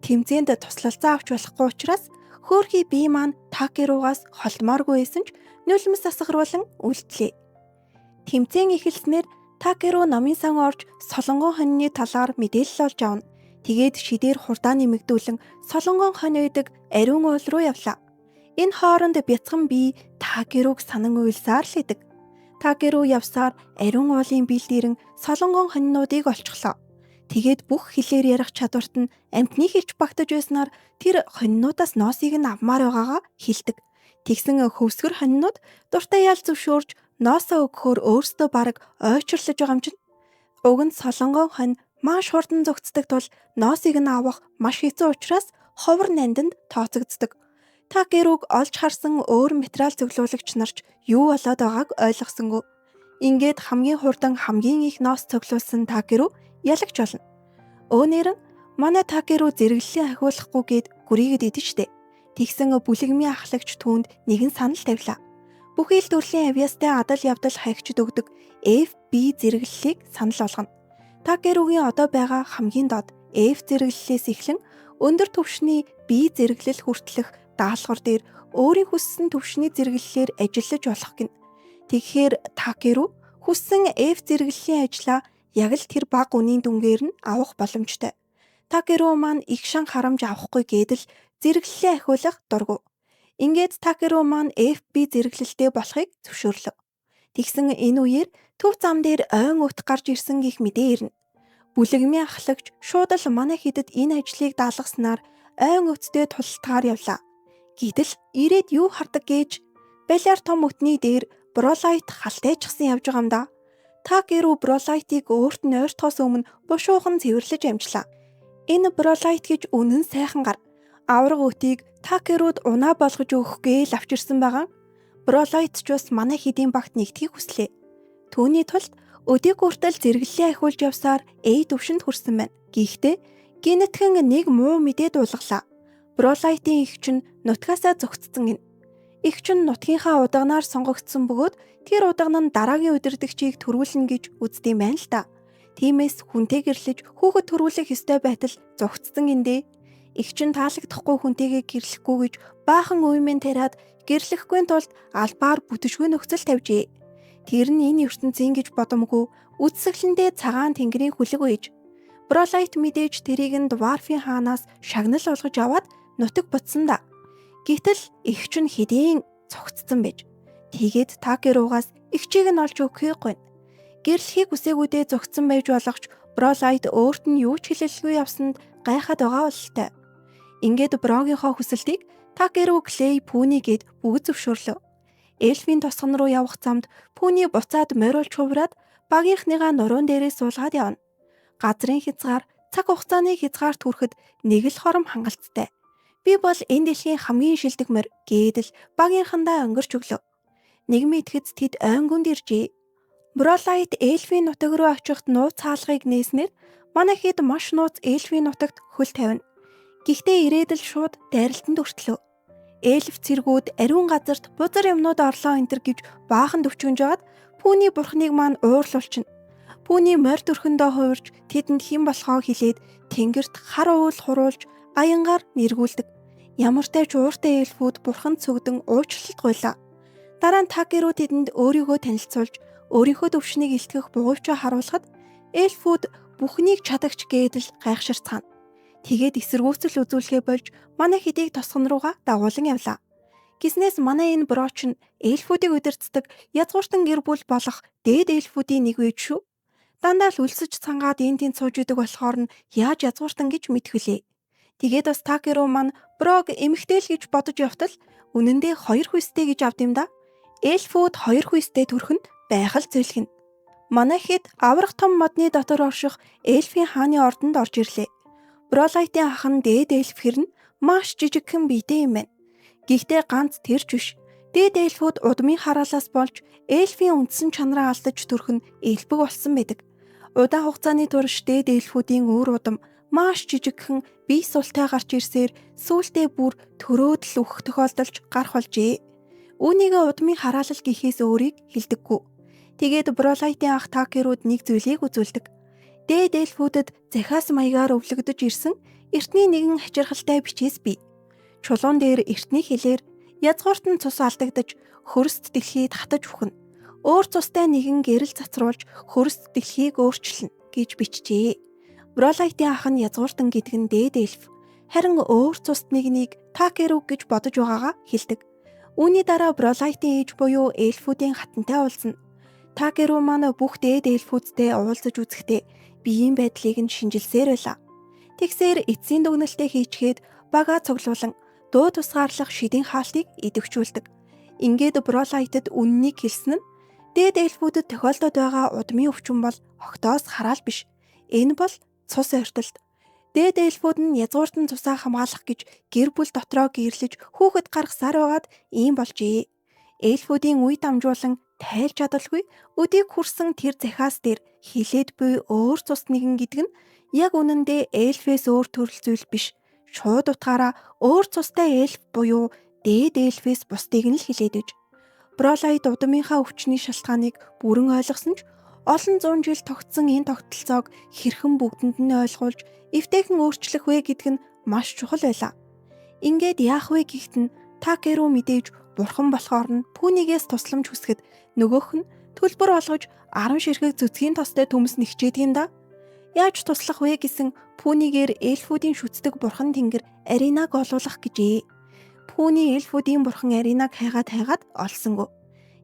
Тэмцээнд туслалцаа авч болохгүй учраас хөөрхий бие маань Такеругаас холдмооргүй байсан ч нулимс асгаруулан үлдлээ. Тэмцээн эхэлснээр Такеру номын сан орж солонгон хоньны талаар мэдээлэл олж авна. Тэгээд шидээр хурдаа нэмэгдүүлэн солонгон хонь байдаг ариун уул руу явлаа. Энэ хооронд бяцхан бие Такеруг санан уйлсаар л идэг. Такеру явсаар ариун уулын бэлд ирэн солонгон хонинуудыг олчихлоо. Тэгээд бүх хэлээр ярих чадварт нь амьтны хэлж багтаж байснаар тэр хонинуудаас ноосыг нь авмаар байгаагаа хэлдэг. Тэгсэн хөвсгөр хонинууд дуртай ял зөвшөөрж ноосоо өгөхөөр өөрсдөө бараг ойчрлож байгаа юм чинь. Уг нь солонгон хонь маш хурдан зөгцдөг тул ноосыг нь авах маш хэцүү учраас ховор нандинд тооцогддог. Такеруг олж харсан өөр материал цуглуулагч нарч юу болоод байгааг ойлгосонгүй. Ингээд хамгийн хурдан хамгийн их ноос цуглуулсан Такеру ялагч болно. Өөнөр нь манай Такеру зэрэглэлийн ахиулахгүй гээд гүрийгэд идэв штэ. Тэгсэн бүлэгмийн ахлагч түүнд нэгэн санал тавилаа. Бүхий л төрлийн авьяастай адал явдал хайгчд өгдөг FB зэрэглэлийг санал болгоно. Такеругийн одоо байгаа хамгийн доод F зэрэглэлээс эхлэн өндөр түвшний B зэрэглэл хүртэлх даалгавар дээр өөрийн хүссэн түвшний зэрэглэлээр ажиллаж болох гэнэ. Тэгэхээр Такеру хүссэн F зэрэглэлийн ажлаа яг л тэр бага үнийн дүнгээр нь авах боломжтой. Такеру маань их шан харамж авахгүй гэдэл зэрэглэлээ ахиулах дургу. Ингээд Такеру маань FB зэрэглэлтэй болохыг зөвшөөрлөө. Тэгсэн энэ үеэр төв зам дээр ойн өт гарч ирсэн гэх мэдээ ирнэ. Бүлэгмийн ахлагч шууд л манай хэдэд энэ ажлыг даалгаснаар ойн өттэй тултгаар явлаа. Гэтэл ирээд юу хардаг гэж балиар том өтний дээр Бролайт халтайчсан явж байгаа юм да. Такеру Бролайтыг өөрт нь ойртохоос өмнө бушуухан цэвэрлэж амжлаа. Энэ Бролайт гэж үнэн сайхан гар. Авраг өтийг Такеруд унаа болгож өгөх гээл авчирсан байгаа. Бролайт ч бас манай хэдийн багт нэгдэхийг хүслээ. Түүний тулд өдийг хүртэл зэрэглэлээ ахиулж явсаар A төвшөнд хүрсэн байна. Гэхдээ гинэтхэн нэг муу мэдээ дуулгалаа. Бролайтын эгч нь нутгаасаа зөгцсөн гин. Эгч нь нутгийнхаа удаганаар сонгогдсон бөгөөд тэр удаган нь дараагийн удирдагчийг төрүүлнэ гэж үздэг юм байна л да. Тиймээс хүнтэй гэрлэж хүүхэд төрүүлэх ёстой байтал зугцсан гиндэ. Эгч нь таалагдахгүй хүнтэйгээ гэрлэхгүй гэж баахан уймэн тариад гэрлэхгүй тулд албаар бүтшгүй нөхцөл тавьжээ. Тэр нь энэ ертөнцийн гэж бодомгүй үдсгэлэндээ цагаан тэнгэрийн хүлэг үйж. Бролайт мэдээж тэрийг нь Дварфын хаанаас шагнал болгож аваад нутаг бутсан да. Гэтэл эгч нь хэдийн цогцсон байж. Тэгээд Такеругаас эгчийг нь олж өгөхийг гуйна. Гэрлэхийг хүсээгүйдээ зогцсон байж болох ч Бролайт өөрт нь юу ч хэлэлгүй явсанд гайхаад байгаа бололтой. Ингээд Брогийнхоо хүсэлтийг Такеру, Клей, Пүни гээд бүгд зөвшөөрлөө. Эльфийн тосгон руу явах замд Пүни буцаад мориулж хувраад багийнхныгаа нуруун дээрээ суулгаад явна. Газрын хязгаар цаг хугацааны хязгаарт хүрэхэд нэг л хором хангалттай. Би бол энэ дэлхийн хамгийн шилдэг морь гэдэл багийнхандаа өнгөрч өглөө. Нэг мэдэхэд тэд ойнгонд иржээ. Бролайт эльфийн нутаг руу очиход нууц хаалгыг нээснээр манай хэд маш нууц эльфийн нутагт хөл тавина. Гэхдээ ирээд л шууд дайралтанд өртлөө. Эльф цэргүүд ариун газарт бузар юмнууд орлоо энтер гэж баахан төвчгөнж байгаад Пүүний бурхныг маань уурлуулчихна. Пүүний морь төрхөндөө хувирч тэдэнд хэн болохоо хэлээд тэнгэрт хар уул хуруулж аянгаар нэргүүлдэг. Ямартай ч ууртай эльфүүд бурханд цөгдөн уучлалт гуйлаа. Дараа нь Такеру тэдэнд өөрийгөө танилцуулж өөрийнхөө төвшнийг илтгэх бугуйвчаа харуулхад эльфүүд бүхнийг чадагч гэдэл гайхширцгаана. Тэгээд эсэргүүцэл үзүүлэхээ болж манай хэдийг тосгон руугаа дагуулan явлаа. Гиснээс манай энэ броч нь эльфүүдийг удирддаг язгууртан гэр бүл болох дээд эльфүүдийн нэг байж шүү. Дандаа л өлсөж цангаад энэ тэнд сууж идэг болохоор нь яаж язгууртан гэж мэдэх вүлээ. Тэгээд бас Такеру маань брог эмэгтэй л гэж бодож явтал үнэндээ хоёр хүйстэй гэж авд юм да. Эльфүүд хоёр хүйстэй төрхөнд байх л зүйлгэн. Манай хэд аврах том модны дотор орших эльфийн хааны ордонд орж ирлээ. Бролайтын ах нь дээд эльф хэрнэ маш жижигхэн биетэй юм байна. Гэхдээ ганц тэр ч биш. Дээд эльфүүд удмын хараалаас болж эльфийн үндсэн чанараа алдаж төрөх нь элбэг болсон байдаг. Удаан хугацааны турш дээд эльфүүдийн үр удам маш жижигхэн бие султай гарч ирсээр сүүлдээ бүр төрөөд л үхэх тохиолдолж гарах болжээ. Үүнийгээ удмын хараалал гэхээс өөрийг хэлдэггүй. Тэгээд Бролайтын ах Такерууд нэг зүйлийг үзүүлдэг. Дээд эльфүүдэд захиас маягаар өвлөгдөж ирсэн эртний нэгэн хачирхалтай бичээс бий. Чулуун дээр эртний хэлээр язгуурт нь цус алдагдаж хөрст дэлхийд хатаж үхнэ. Өөр цустай нэгэн гэрэл цацруулж хөрст дэлхийг өөрчилнө гэж бичжээ. Бролайтын ах нь язгууртан гэдэг нь дээд эльф. Харин өөр цуст нэгнийг Такеру гэж бодож байгаагаа хэлдэг. Үүний дараа Бролайтын ээж буюу эльфүүдийн хатантай уулзна. Такеру маань бүх дээд эльфүүдтэй уулзаж үзэхдээ биеийн байдлыг нь шинжилсээр байлаа. Тэгсээр эцсийн дүгнэлтээ хийчгээд бага цуглуулан дуу тусгаарлах шидийн хаалтыг идэвхжүүлдэг. Ингээд Бролайтад үннийг хэлсэн нь дээд эльфүүдэд тохиолдоод байгаа удмын өвчин бол огтоос хараал биш. Энэ бол цус ойртолт. Дээд эльфүүд нь язгууртан цусаа хамгаалах гэж гэр бүл дотроо гэрлэж хүүхэд гаргасаар байгаад ийм болжээ. Эльфүүдийн үе дамжуулан тайлж чадалгүй өдийг хүрсэн тэр захиас дээр хилээд буй өөр цус нэгэн гэдэг нь яг үнэндээ эльфээс өөр төрөл зүйл биш. Шууд утгаараа өөр цустай эльф буюу дээд эльфээс бусдыг нь л хилээд иж. Бролайд удмынхаа өвчний шалтгааныг бүрэн ойлгосон ч олон зуун жил тогтсон энэ тогтолцоог хэрхэн бүгдэнд нь ойлгуулж эвтэйхэн өөрчлөх вэ гэдг нь маш чухал байлаа. Ингээд яах вэ гэхэд нь Такеру мэдээж бурхан болохоор нь Пүнигээс тусламж хүсэхэд нөгөөх нь төлбөр олгож 10 ширхэг цөцгийн тостой төмс нэгчээд юм да. Яаж туслах вэ гэсэн Пүнигээр эльфүүдийн шүтдэг бурхан тэнгэр Аринаг олуулах гэжээ. Пүний эльфүүдийн бурхан Аринаг хайгаад хайгаад олсонгүй.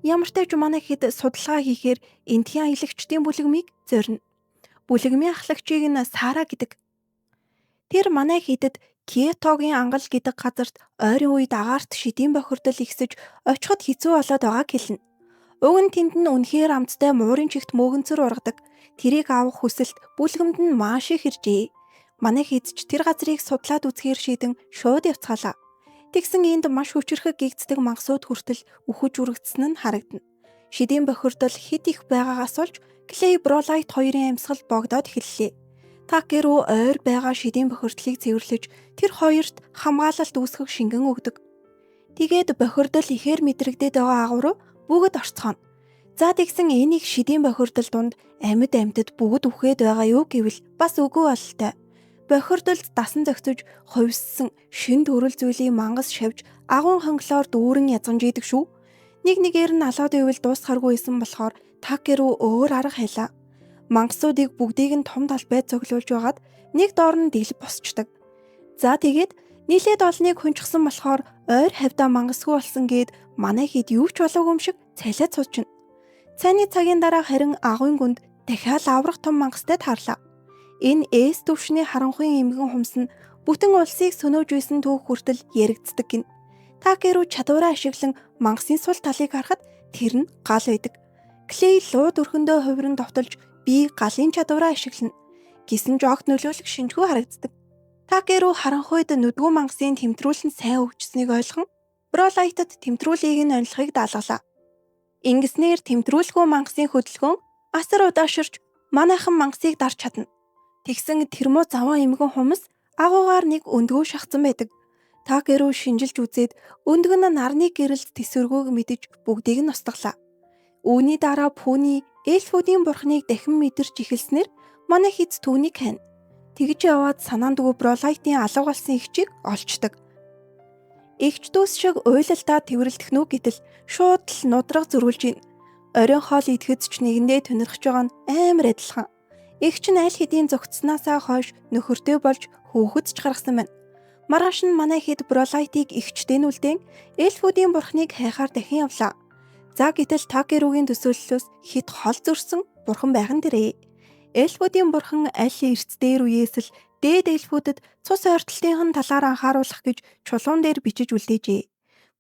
Ямартай ч манай хэд судалгаа хийхээр эндхийн аялагчдын бүлэгмийг зорино. Бүлэгмийн ахлагчийг нь Сара гэдэг. Тэр манай хэдэд Киотогийн ангал гэдэг газарт ойрын үед агаарт шидийн бохирдол ихсэж очиход хэцүү болоод байгааг хэлнэ. Уг нь тэнд нь үнэхээр амттай муурын чигт мөөгөнцөр ургадаг. Тэрийг авах хүсэлт бүлгэмд нь маш их иржээ. Манай хэд ч тэр газрыг судлаад үзэхээр шийдэн шууд явцгаалаа. Тэгсэн энд маш хүчирхэг гэгддэг мангасууд хүртэл үхэж үргэдсэн нь харагдана. Шидийн бохирдол хэд их байгаагаас олж Клей Бролайт хоёрын амьсгал богдоод эхэллээ. Такеру ойр байгаа шидийн бохирдлыг цэвэрлэж тэр хоёрт хамгаалалт үүсгэх шингэн өгдөг. Тэгээд бохирдол ихээр мэдрэгдээд байгаа агуу руу бүгд орцгооно. За тэгсэн энийг шидийн бохирдол дунд амьд амьтад бүгд үхээд байгаа юу гэвэл бас үгүй бололтой. Бохирдолд дасан зохицож хувьссан шин төрөл зүйлийн мангас шавж агуун хонглоор дүүрэн язганж идэг шүү. Нэг нэгээр нь алаад байвал дуусгаргүй исэн болохоор Такеру өөр арга хайлаа. Мангасуудыг бүгдийг нь том талбайд цуглуулж байгаад нэг доор нь дэлб босчдаг. За тэгээд нилээд олныг хунчсан болохоор ойр хавьдаа мангасгүй болсон гээд манай хэд юу ч болоогүй юм шиг цалиад суучна. Цайны цагийн дараа харин агуйн гүнд дахиад аврах том мангастай таарлаа. Энэ эс төвшний харанхуйн эмгэн хумс нь бүтэн улсыг сөнөөж байсан түүх хүртэл яригддаг гин. Такеру чадвараа ашиглан мангасын сул талыг харахад тэр нь гал байдаг. Клей луу дөрхөндөө хувиран довтолж би галын чадвараа ашиглана гэсэн ч огт нөлөөлөх шинжгүй харагддаг. Такеру харанхуйд нүдгүү мангасын тэмтрүүлэн сайн хөгжсөнийг ойлгон Бролайтад тэмтрүүлгийг нь онилохыг даалгалаа. Ингэснээр тэмтрүүлгүй мангасын хөдөлгөөн асар удааширч манайхан мангасыг дарж чадна. Тэгсэн тэрмуу заван эмгэн хумс агуугаар нэг өндгөө шахацсан байдаг. Такеру шинжилж үзээд өндөг нь нарны гэрэлд тэсвэргүйг мэдэж бүгдийг нь устгалаа. Үүний дараа Пүний эльфүүдийн бурхныг дахин мэдэрч эхэлснээр манай хиз түүнийг хайна. Тэгж яваад санаандгүй Бролайтын алга болсон эгчийг олчдаг. Эгч дүүс шиг уйлалтаа тэврэлдэх нү гэтэл шууд л нудраг зөрүүлж гин. Оройн хоол идэхэд ч нэгэндээ тунирхж байгаа нь амар адилхан. Эгч нь аль хэдийн зогтсноосаа хойш нөхөртэй болж хүүхэд ч гаргасан байна. Маргааш нь манай хэд Бролайтыг эгчтэй нүлдэн эльфүүдийн бурхныг хайхаар дахин явлаа. За гэтэл Такеругийн төсөөллөөс хэд хол зөрсөн бурхан байх нь дэрээ. Эльфүүдийн бурхан аль эрт дээр үеэс л дээд эльфүүдэд цус ойртолтын талаар анхааруулах гэж чулуун дээр бичиж үлдээжээ.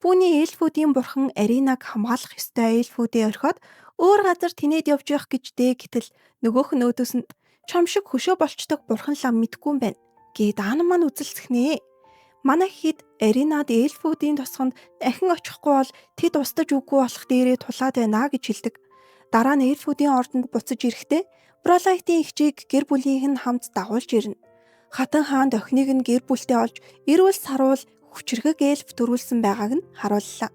Түүний эльфүүдийн бурхан Аринаг хамгаалах ёстой эльфүүдээ орхиод өөр газар тэнээд явж явах гэж дээ гэтэл нөгөөх нь өөдөөс нь чам шиг хөшөө болчдог бурхан лам мэдгүй юм байна гэд аан маань үзэлцэх нэ. Манай хэд Аринад эльфүүдийн тосгонд дахин очихгүй бол тэд устдаж үгүй болох дээрээ тулаад байна гэж хэлдэг. Дараа нь эльфүүдийн ордонд буцаж ирэхдээ Бролайтын эгчийг гэр бүлийнх нь хамт дагуулж ирнэ. Хатан хаан охиныг нь гэр бүлтэй олж эрүүл саруул хүчирхэг эльф төрүүлсэн байгааг нь харууллаа.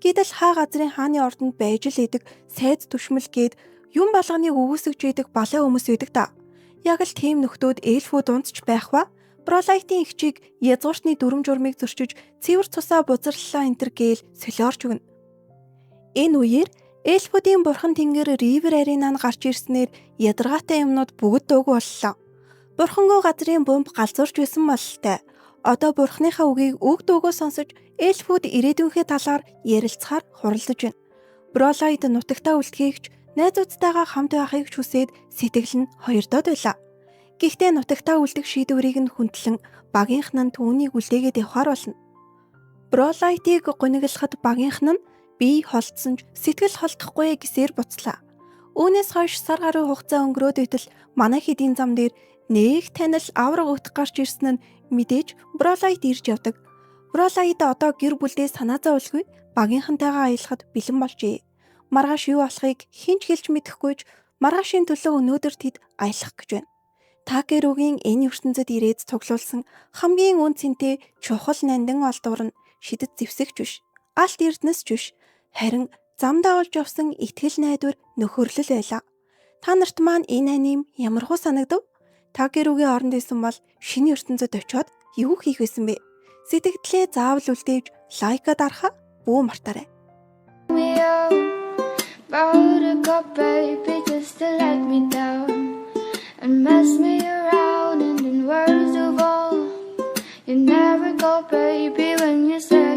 Гэтэл хаа газрын хааны ордонд байж л идэг сайд түшмэл гээд юм болгоныг өгөөсгөж идэг балай хүмүүс байдаг та. Яг л тийм нөхдөөд эльфүүд дунд ч байх ба Бролайтын эгчийг язгууртны дүрм журмыг зөрчиж цэвэр цусаа бузарлалаа энтер гээл солиорч өгнө. Энэ үеэр эльфүүдийн бурхан тэнгэр Ривер Аренанд гарч ирснээр ядаргаатай юмнууд бүгд дуугүй боллоо. Бурхангүй газрын бомб галзуурч байсан бололтой. Одоо бурхныхаа үгийг үг дуугүй сонсож эльфүүд ирээдүйнхээ талаар ярилцахаар хуралдаж байна. Бролайд нутагтаа үлдэхийг ч найзуудтайгаа хамт байхыг ч хүсээд сэтгэл нь хоёрдоод байлаа. Гэхдээ нутагтаа үлдэх шийдвэрийг нь хүндлэн багийнхан нь түүнийг үлдээгээд явахаар болно. Бролайтыг гуниглахад багийнхан нь бие холдсон ч сэтгэл холдохгүй гэсээр буцлаа. Үүнээс хойш сар гаруй хугацаа өнгөрөөд байтал манай хэдийн зам дээр нэг танил авраг өтөх гарч ирсэн нь мэдээж Бролайт ирж явдаг. Бролайт одоо гэр бүлдээ санаа зовлгүй багийнхантайгаа аялахад бэлэн болжээ. Маргааш юу болохыг хэн ч хэлж мэдэхгүй ч маргаашийн төлөө өнөөдөр тэд аялах гэж байна. Такеругийн энэ ертөнцид ирээд цуглуулсан хамгийн үнэ цэнтэй чухал нандин олдвор нь шидэт зэвсэгч биш, алт эрдэнэс ч биш, харин замдаа олж авсан итгэл найдвар нөхөрлөл байлаа. Та нарт маань энэ аним ямархуу санагдав? Такеругийн оронд исэн бол шинэ ертөнцид очиод юу хийх байсан бэ? Сэтгэгдлээ заавал үлдээж like аа дарахаа бүү мартаарай. Me up. Buttercup, baby, just to let me down and mess me around. And then worst of all, you never go, baby, when you say.